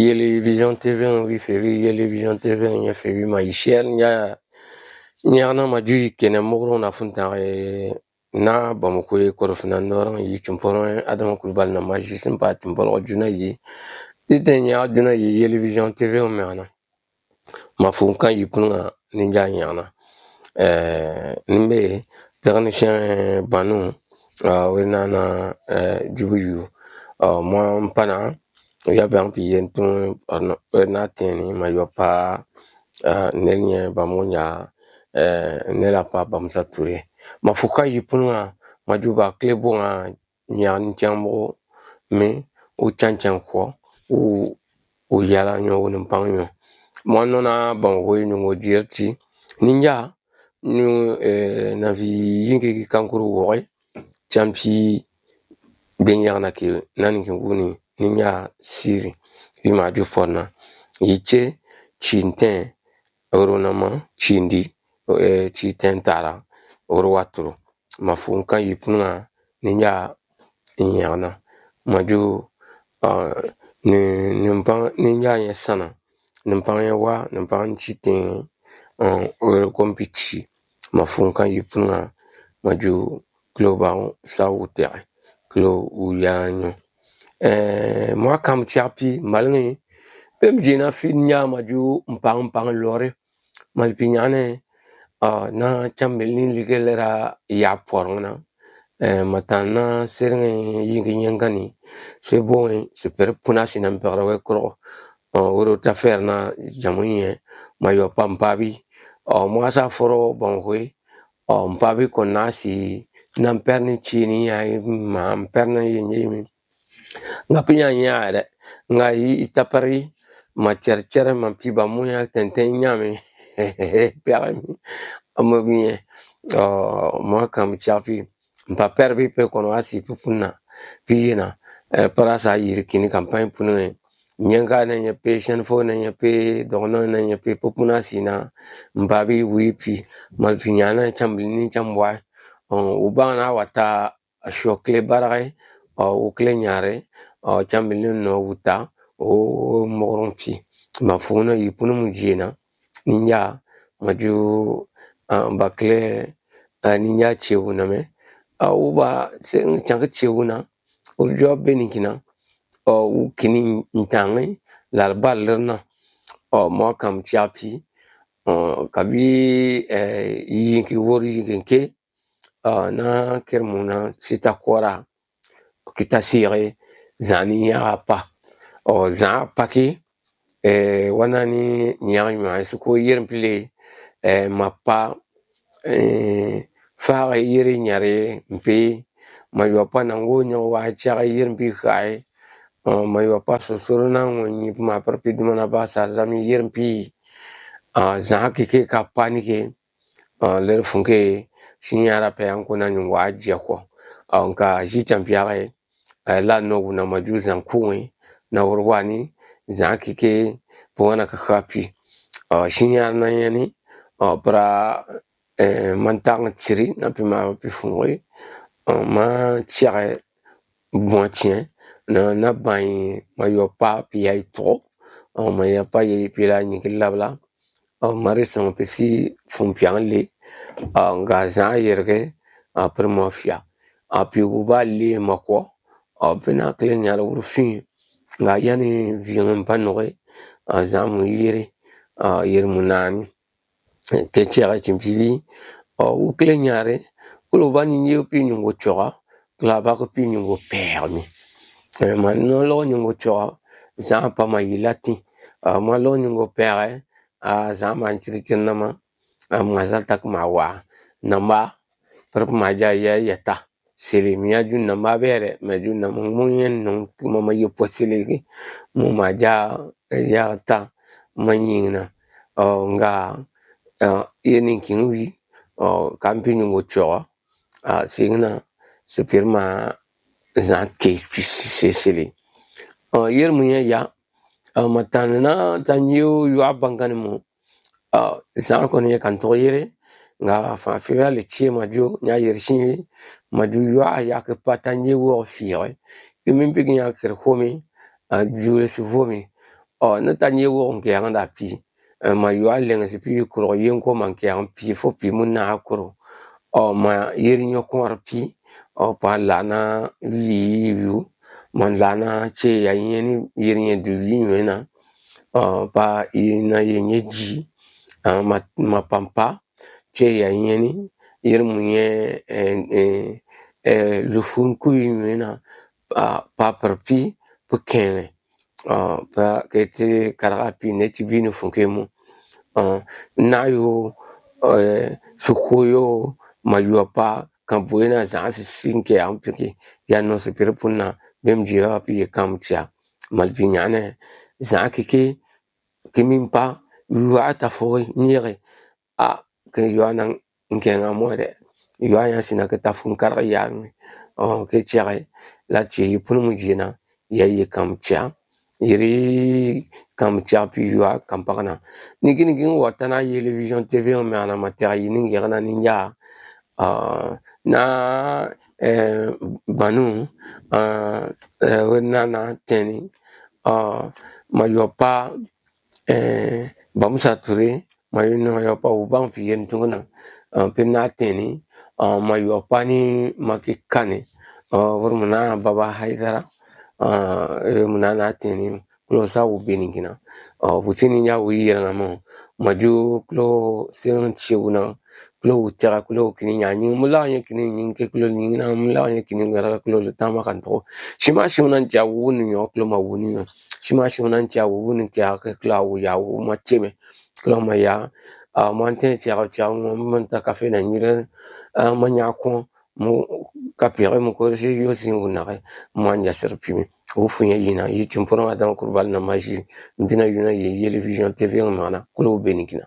Yeli Vision TV wi fevi Yeli Vision TV nya fevi ma ishel nya nya na ma ju kene mogro na funta na Bamako ye korofina nɔrɔ yi cumpɔrɔ Adama Kulubali na ma jisin pa timbɔlɔ juna yi tite nya juna yi Yeli Vision TV mɛna ma fun kan yi punga ninja nyana nimbe technicien banu we na jubu yu mo mpana ya bang pi yen tun na teni ma yo pa ne nye ba mo nya ne la pa ba musa ture ma fuka yi punga ma juba klebo nga nya nchambo me u chanchan ko u u yala nyo u mpang nyo mo no na bon ho nyo ngo jirti ninja nu na vi yinke kankuru wo champi ben yana ke nani ke nguni ninja siri bi ma ju fona yiche chinten orona ma chindi chiten tara oro watro ma funka yipunga ninja nyana ma ju ni nimpa ninja yesana nimpa yawa nimpa chiten oro kompichi ma funka yipunga ma ju global saute klo uyanyo moi kam chapi malngi pem jina fin nya ma ju mpang mpang lore malpinyane na chambel ni ligelera ya porngna matana serngi yingi nyangani se bon se per puna sinan perwe kro oro ta ferna jamunye ma yo pampabi moi sa foro bon hwe mpabi konasi nan perni chini ya ma perna yinyi nga pinya nyaare nga yi itapari ma cher ma piba munya tenten nyame permi amobie moi kam chafi mpa perbi pe kono asi pupuna piyena para sa yirkini campagne punu nyenga na nye pe shenfo na nye pe dogno na nye pe pupuna sina mbabi wipi malfinyana chamblini chambwa ubana wata shokle barare o kle nyare chamblini no wuta o moronfi mafuna yipunu mujina ninja maju bakle ninja chewuna me uba sen changa chewuna urjo benikina o kini ntangi la ballerna mo kam chapi kabi yinki wori yinki na kermuna sita kora kita sire zani ya pa za paki wanani nyang suko yirmpile mapa fa yiri nyare mpi mayopa nango nyo wa cha yirmpi khai mayopa sosoro na ngi ma parpi dumana ba sa zami yirmpi za kike ka panike ler funke sinyara pe anko na nywa je ko nka ji champiare la no na maju zankuwe na urwani za kike pona ka khapi sinyara na yani pra mantang tiri na pima pifunwe ma tire bon tien na na ban ma yopa pi ay tro ma yopa yi pi la ni labla mari son pesi fun pianle nga za yerge après mafia api uba li makwa bena kle nyara urfi nga yani vion panore za mu yire yir munani te tire chimpivi u kle nyare kulo bani ni pi nyungo chora kla ba ko pi nyungo permi ma no lo nyungo chora za pa ma yilati ma lo nyungo pere za ma nchiritin ma ma za tak ma wa namba par ma ja ya yata sele mi aju namba bere ma ju na mo yen no ma ma yo posele mo ma ja ya ta ma nyina nga yenin kinwi kampi nyungo chora singna se firma za ke sele yer munya ya matana tanyo yu abangani mo za ko ne kan to yere nga fa fira le chi ma jo nya yer shinwi ma ju yu ya ke patanye wo fire ke min bi nya ker homi jure si vomi Ne ta nye wo nke yang da pi ma yu a leng si pi kuro yen ko man ke yang pi fo pi mun na kuro ma yeri nyo ko pi pa la na yi yu man la na che ya yen ni yeri nye du yi nyo na pa yi na ye nye ji ma pampa che ya yen ni yeri mu nye lufun ku yi nyo na pa per pi pu kene pa ke te karaga pi ne ti bi no funke mu na yo su koyo ma yo pa kan boye na zã si sin ke am piki ya no si pir punna bem jiya pi kam tia mal bi nyane zã kike kimin pa yuwa ta fo nyere a ke yuwa nan nke nga mo de yuwa ya sina ke ta fun kar ya ni ke tiare la ti yi pun mu jina ya yi kam tia yiri kam tia pi yuwa kam pakna ni gini gini wata na television TV me ana matera yi ni ngera ni ya na banu na na teni ma yopa bamusa ture ma yo yopa ubang pi yen tungna pi na teni ma yopa ni makikane wurmuna baba haidara muna na teni kulo sa wu beningina wutini nya wu yiranga mo maju kulo sirin chiwuna kulo wutara kulo kini nya nyi mula nya kini nyi ke kulo nyi na mula nya kini ngara kulo tama kan to shima shimna ja wu ni nyo kulo ma wu ni nyo shima shimna ja wu ni kya ke kulo wu ya wu ma cheme kulo ma ya ma te cha cha mo man ta kafe na nyire ma nya ko mo kapire mo ko si yo sin wu na re mo nya ser pimi wu funya yina yi chumporo adam kurbal na maji mbina yuna ye television TV mana kulo beningina.